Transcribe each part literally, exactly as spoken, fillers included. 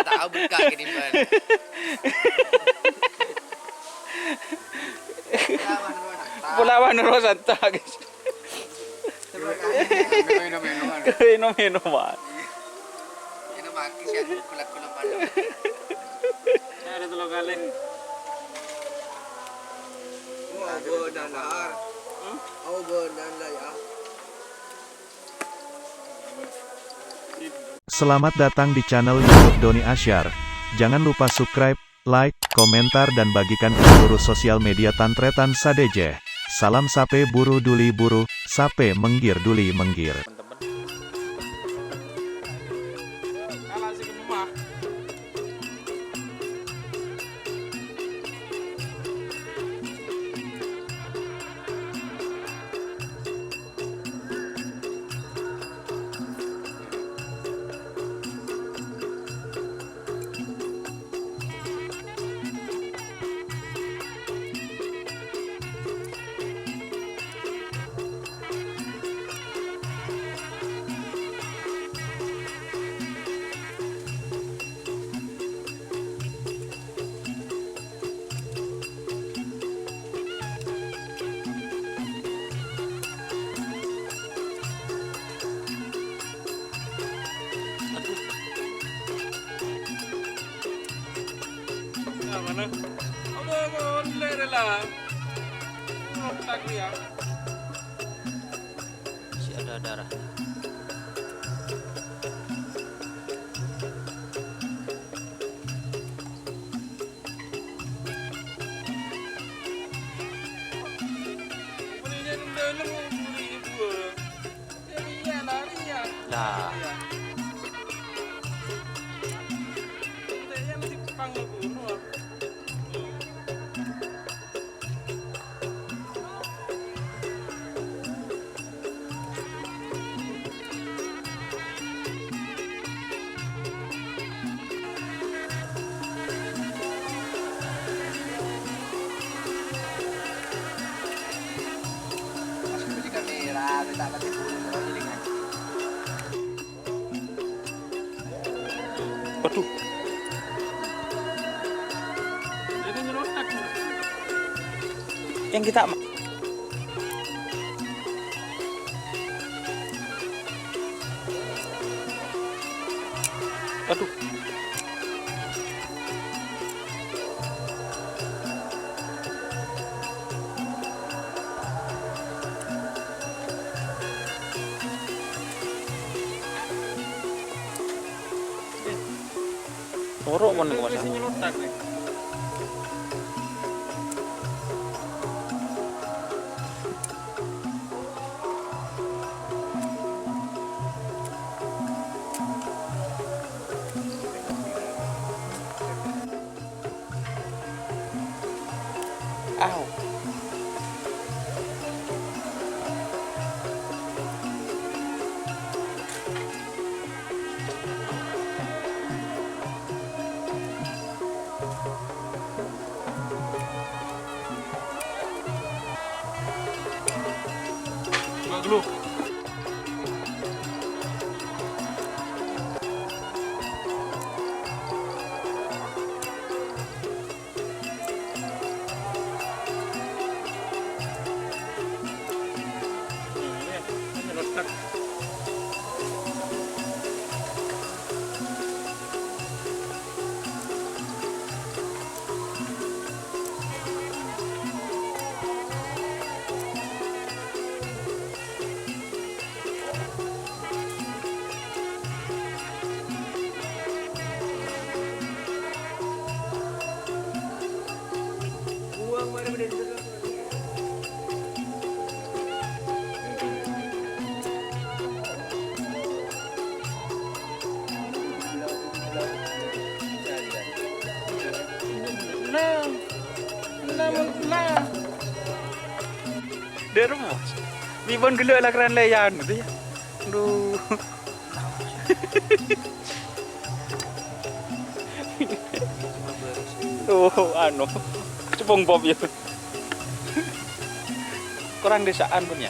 Tao berkah ketimbang. Polawan Rosanta. Polawan Rosanta, guys. Keno-kenoan. Keno-kenoan. Keno maki sih aku kulak-kulak pada. Ada telur kaleng. Wah, benar lah. Hmm? Oh, benar lah ya. Selamat datang di channel YouTube Doni Asyar. Jangan lupa subscribe, like, komentar, dan bagikan ke seluruh sosial media Tantretan sadhâjâ. Salam sapè buru duli buru, sapè menggir duli menggir. Nah, mana? Apa, apa, boleh rela? Otak dia. Masih ada darah. Lah. Waduh. Yang kita ma-, aduh. Loro mon niku, Mas. Au. Nah, nah, nah. Dâ' remma, Mas. Bi' bân ghellâ' la kerrèn lèyan, gitu ya. Aduh. Oh, anu. Cepung pop ya. Kurang dhisa'an pon ya.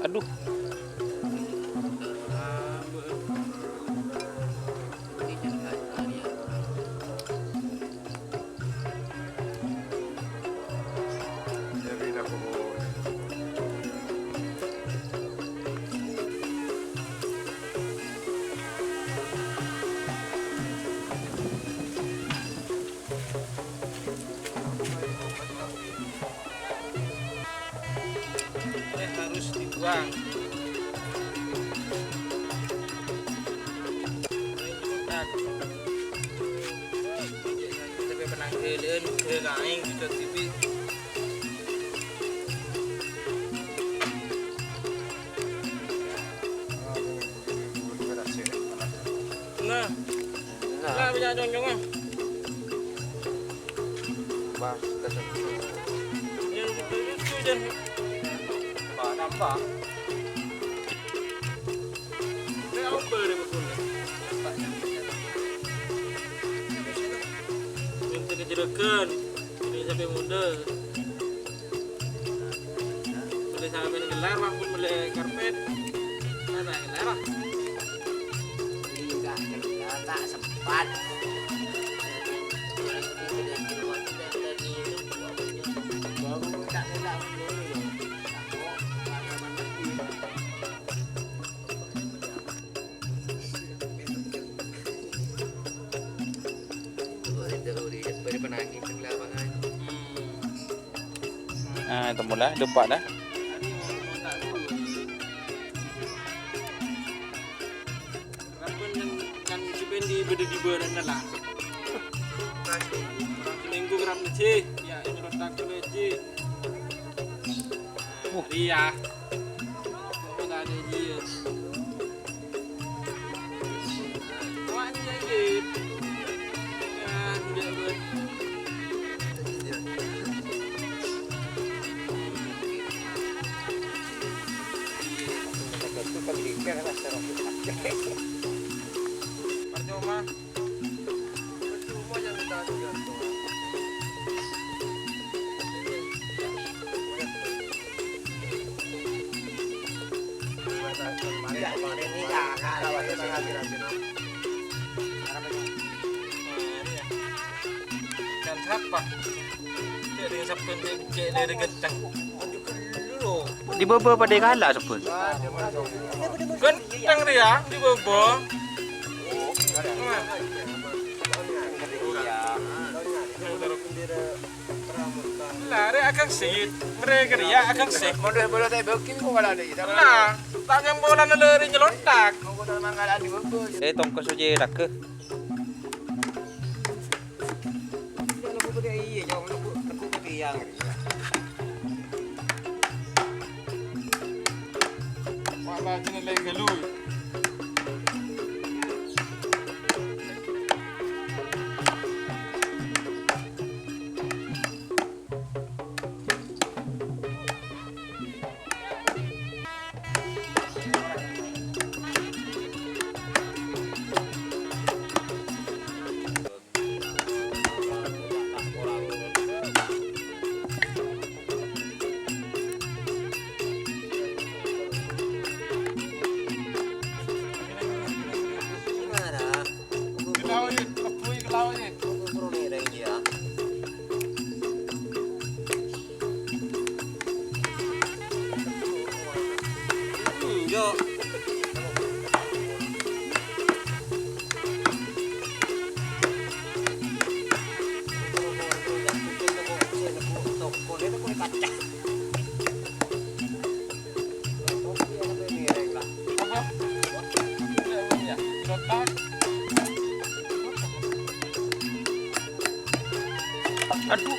Aduh. Ini harus dibuang. Tapi penanggilan udah naik, udah tipis. Nah. Nah, banyak nyong-nyong, ah. Pas, terus. Yang lucu-lucu, Jan. Tambah, tambah. Ini apa ini, Bos? Minta kejelekan. Ini sampai muda. Beli sampeyan gelar, Bang, pun beli karpet. Nah, saya gelar, ah. Enggak, enggak, tak sempat. Hmm. Ah, itu mula, lupa dah. Rabbân kan, kan si Pendi bâdâ di bârâna la. Seminggu kerap nèjjhi, ya, ini letak dulu, Ji. Uh. Iya. Kok tak ada dia? Awak ni jahit. Ya, tidak ber- Percuma. Percuma yang kita gantung. Kan sapa? Cè' rèya sabbhân cè', cè' lèrè ghânteng. Di bâbâ padâ kala sabbhân. Ghânteng rèya di bâbâ. Lah, rè' aghângsèt. Mereka rèya aghângsèt. Lah, ta' nyampolan lèrè nyelontak. Eh, tongko sojè raga. Wah, rajin lagi lu. Aduh.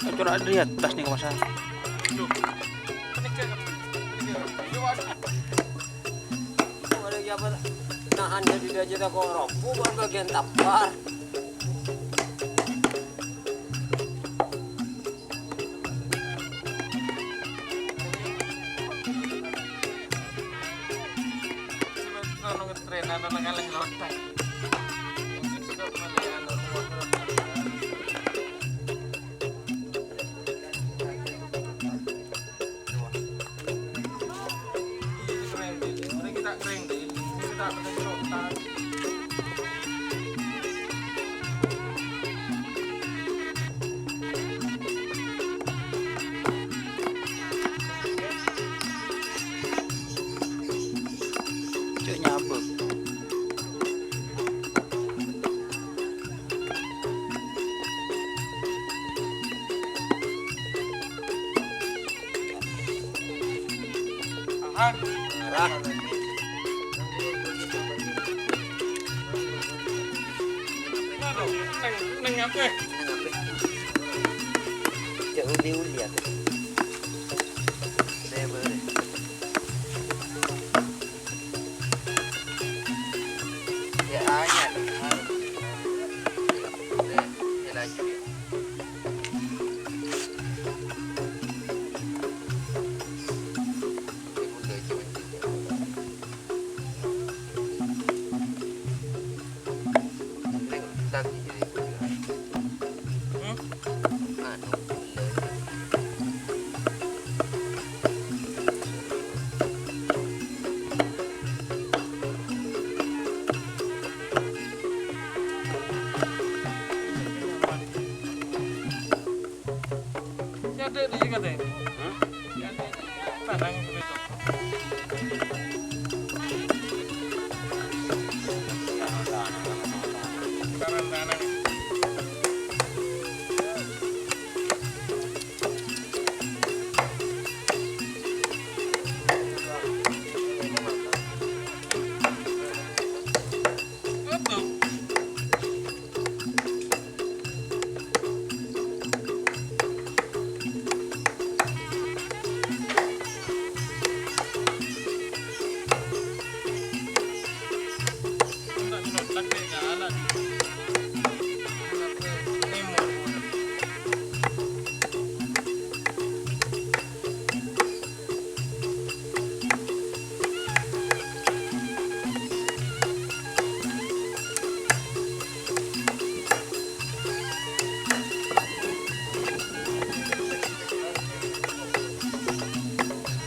Aduh, ada di atas nih, kawasan. Aduh. Nahan jadi raja tak kok robo, bukan bagian tapar. Cek nyapa? Aha. Arah. Neng, neng apa? Cek uli-uli aku. Saya boleh.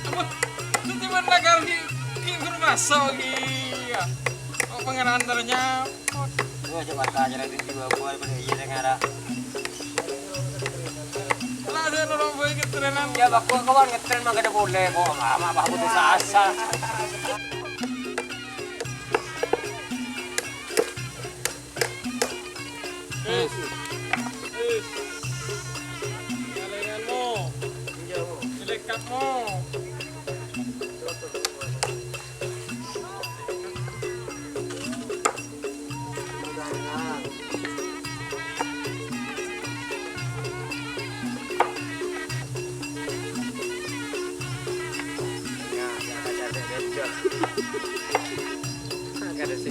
Ampon, itu cuma nakal di, di rumah so, iya. Kok pengen antar nyamot? Wah, coba tanya lagi di bawah, pada iya, dengar, ah. Lah, saya nolong boy ketrenan. Ya, bako kawan ngetren mah gak ada boleh kok. Mama, bah, putus asa. Is. Is. Kalenganmu. Lekatmu. Kada se,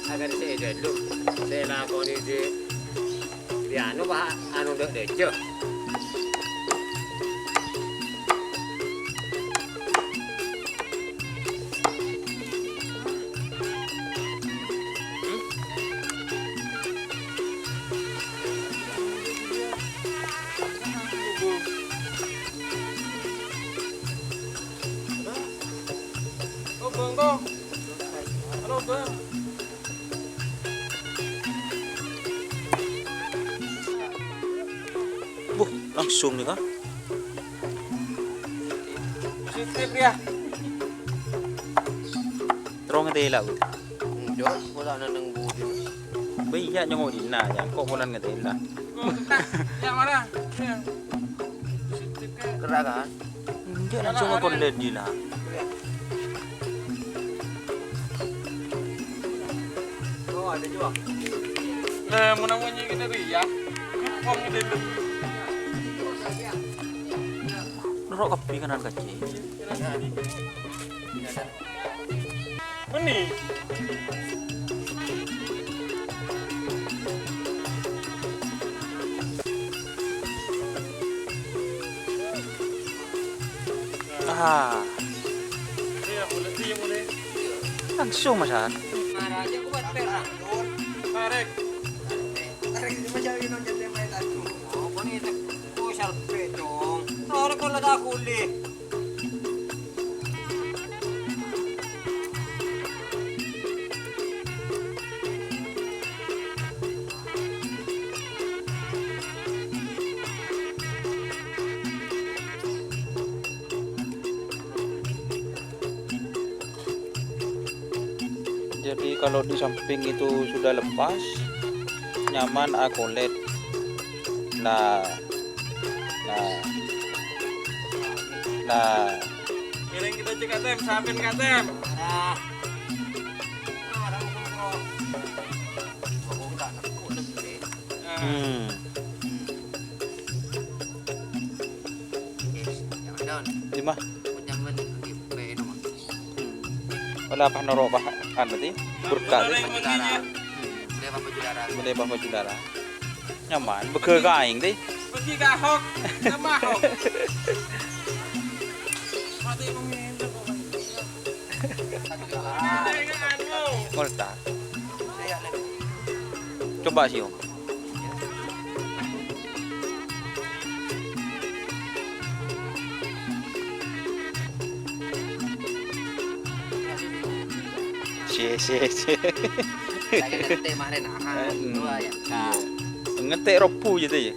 kada se dulu. Se lakone di, di anu, Pak, anu, dek dejo. Oh, Bang, Bang. Halo, Bang. Buh, langsung nih, Kak. Positif ya. Terus ngetela, Bu. Enggak, kok tak neneng budi. Bâ iyâ nyongngo' dinna', ya, kok polana ngatèla. Ya, mana? Ya. Kera, kan? Enjâ' langsung ngakon dâddhi, nah. Oh, ada juga. Eh, mau namanya kita tuh, ya. Kok gitu? Noro' kabbhi kanan kacè. Meni. Ah. Iya, boleh, iya, boleh. Langsung, Mas, ah. Tarik. Tarik, cuma jauhin aja, dia main tadi. Oh, kok ini, oh, sampai dong. Tarik, kalau tak boleh. Jadi, kalau di samping itu sudah lepas, nyaman akolet. Nah, nah, nah. Ngiring kita cek K T M, sampein K T M. Nah. Nah. Hmm. Lima. Wala pas noro' pas anu ti, burka ti. Bendè pas baju dara. Nyaman, bâgâ ka aèng ti. Pergi ke Ahok, nama Ahok. Mati pemimpin pokoknya. Ngolta. Coba siom. Si, si, si. Lagi ngetik kemarin, ah, hmm. Dua ya, Kak. Ngetik robu gitu ya.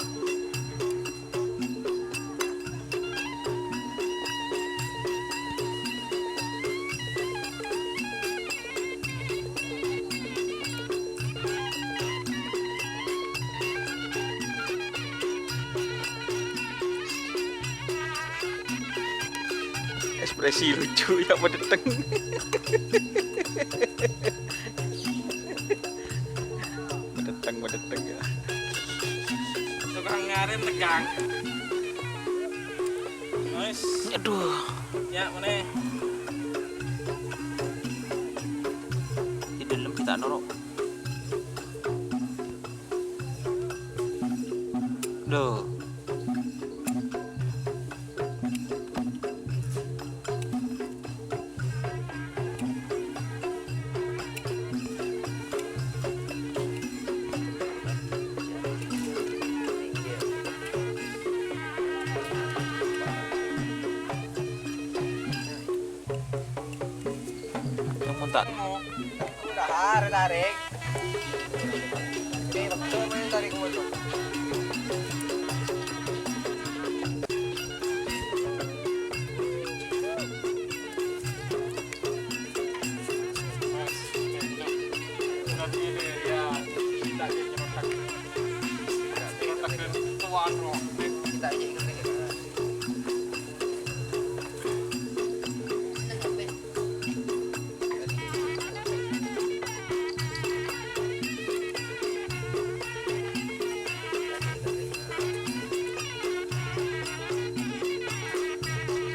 Ekspresi lucu ya, padhetteng. Padhetteng, padhetteng ya. Tukang ngarem tegang. Nice. Aduh. Ya, mana? Di dalam kita norok. Duh. Yang monta. Udah, tarik, tarik. Ini, betul, tarik, betul.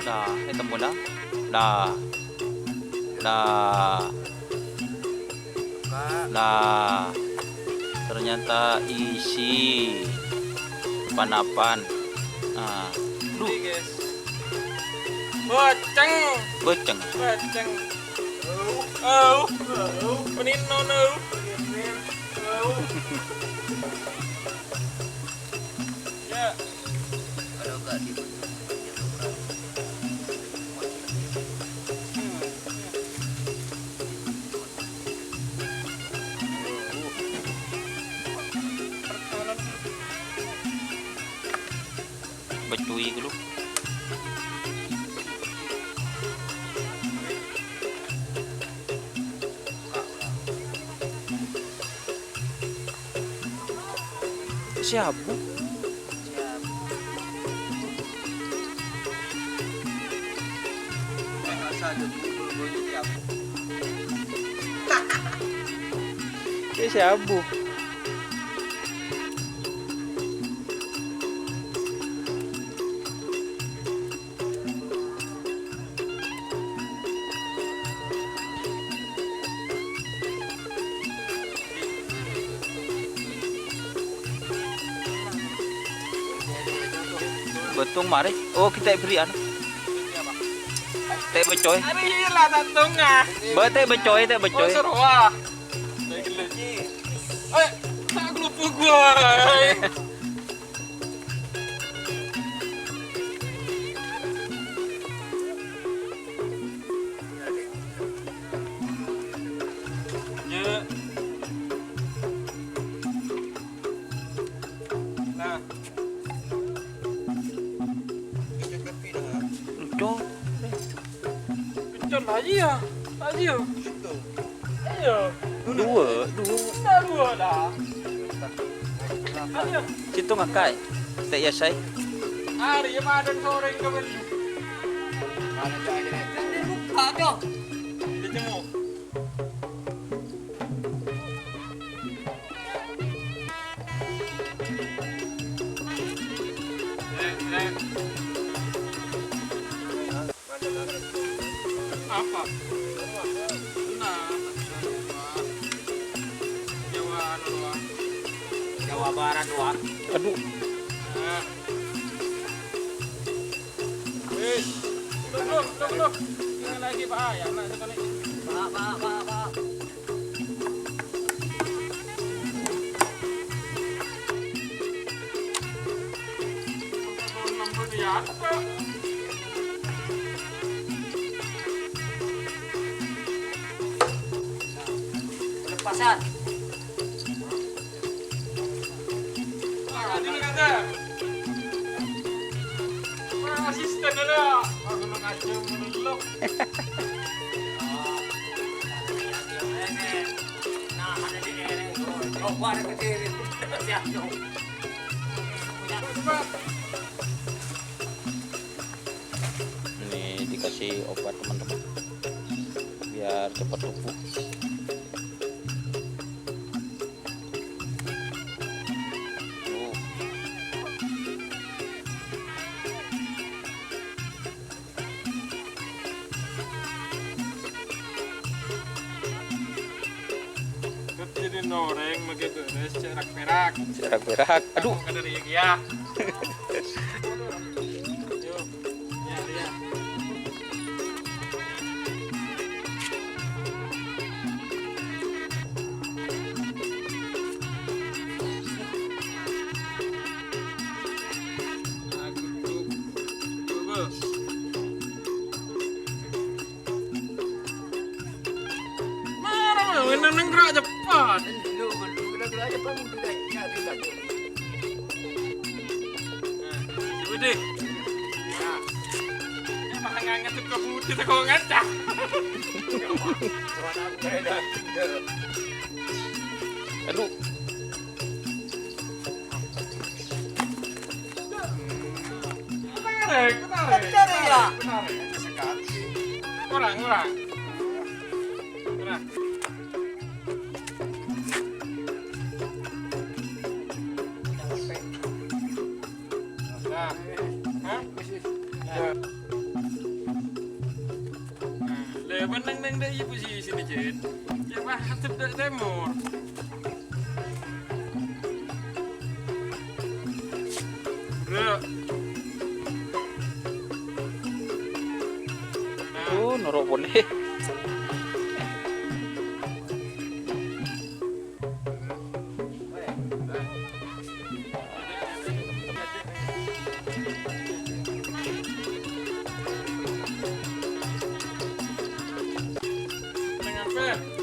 Nah, ètemmo, nah. Nah. Nah. Nah. Ternyata isi pan-apan. Nah. Duh. Boceng. Boceng. Boceng. Au, au, au. Penino, no. Au. Ya. Bâcui ghâllu. Sè abu. Sè abu. Bâtung marè. Oh, kita beri anu. Tè bâcoi. Arè, iyâ la, ta' tonga. Bâ, tè bâcoi, tè bâcoi. Oh, seroa. Eh, tak lupa gua. Ya. Nah. Enco. Enco lagi ya. Lagi ya. Iya. Dua, dua. Nah, dua dah. Ayo. Situ ngakai. Tè ya, say. Hari ya, madan sore ke beli. Lupa, Cok. Dijemur. Apa? Nah, Jawa anu doang. Jawa Barat doang. Aduh. Nah. Wis. Belum, belum, belum, belum. Ini lagi, Pak. Ya, nak sekali. Pak, Pak, Pak, Pak. Lepasan. Asisten ada. Aku nak ngajak menelok. Ini dikasih Kasih obat, teman-teman, biar cepat tumbuh. Tuh. Terus jadi noreng, make beres, cerak perak. Cerak perak. Aduh. Ada dari ya. Yo. Ya, ya. Mara, mara, neng gerak cepat. Nah, coba deh. Nah. Ini malah nganget ke putih, kok ngaca. Aduh. Tarik, tarik. Tarik, ya? Tarik. Kurang, kurang. Kurang. Nah. Hah? Nah, lah, menang neng dek ibu sih sini, Jen. Ya, wah, hadap dek timur. Bro. Nah. Oh, norok polè. Neng apa?